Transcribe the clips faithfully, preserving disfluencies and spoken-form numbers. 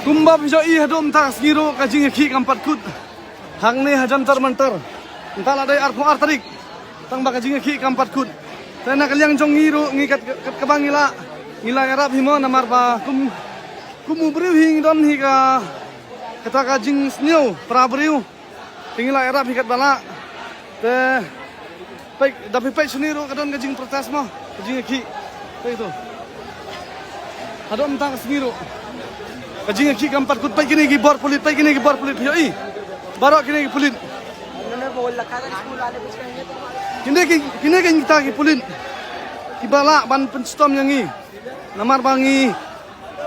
Kumba phi ïohi, haduh mynta ka sngi ruh ka jingïakhih kam pat kut hangne ha Jantar Mantar. Mynta la dei arphew ar tarik, tang ba ka jingïakhih kam pat kut. Te na ka liang jong ngi ruh, ngi kat, kat kaba ngi lah, ngi lah ïarap hi mo, namar ba kum, kum u briew hi ngi don hi ka, kata ka jingsniew para briew. Te ngi lah ïarap hi katba lah. Te peit, da phi peit shane ruh ka don ka jingprotest mo, ka jingïakhih. Peit to. Haduh mynta ka sngi ruh ka jingïakhih kam pat kut. Peit kine ki bor pulit, peit kine ki bor pulit, phi ïohi. Baroh kine ki pulit. Kine ki, kine ki kita ki pulit kiba lah ban pynshitom ïa ngi. Namar ba ngi,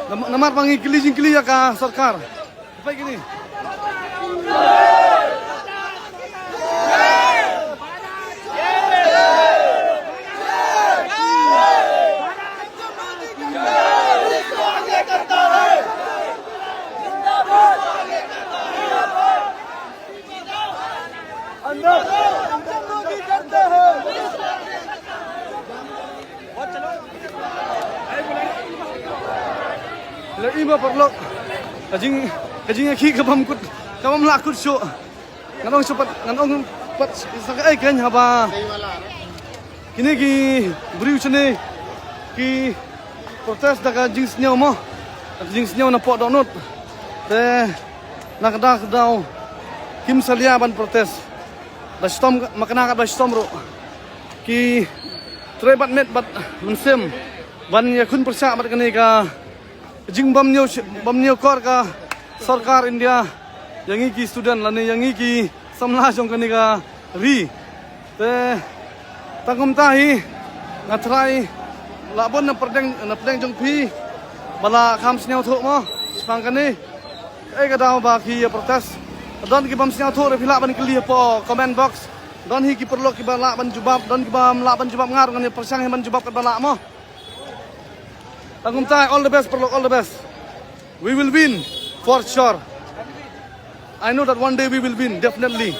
nam-, namar ba ngi kylli jingkylli ïa ka sorkar. Peit kine. La i ba paralok. Ka jing, ka jingïakhih ka bym kut, ka bym lah kut shuh. Ngan ong shuh pat, ngan ong pat sa kaei keiñ haba kine ki briew shane ki protest da ka jingsniew mo, da ka jingsniew napoh dohnud. Te na kata ka daw kim salia ban protest. Da shitom, ma kane ka da shitom ruh ki trei bad met bad mynsiem ban ïakhun pyrshah bad kane ka jingbymñiew, bymñiew kor ka sorkar India ïa ngi ki student lane ïa ngi ki samla jong kane ka ri. Te tang kumta hi nga tharai la bun na pdeng, na pdeng jong phi ba la kham sngewthuh mo shaphang kane. Kaei ka daw ba ki protest? Don ki bym sngewthuh ruh phi lah ban kylli hapoh comment box. Don hi ki paralok kiba lah ban jubab, don kiba ym lah ban jubab, nga ruh ngan ïa pyrshang hi ban jubab katba lah mo. Tang kumta, all the best paralok, all the best. We will win for sure. I know that one day we will win, definitely.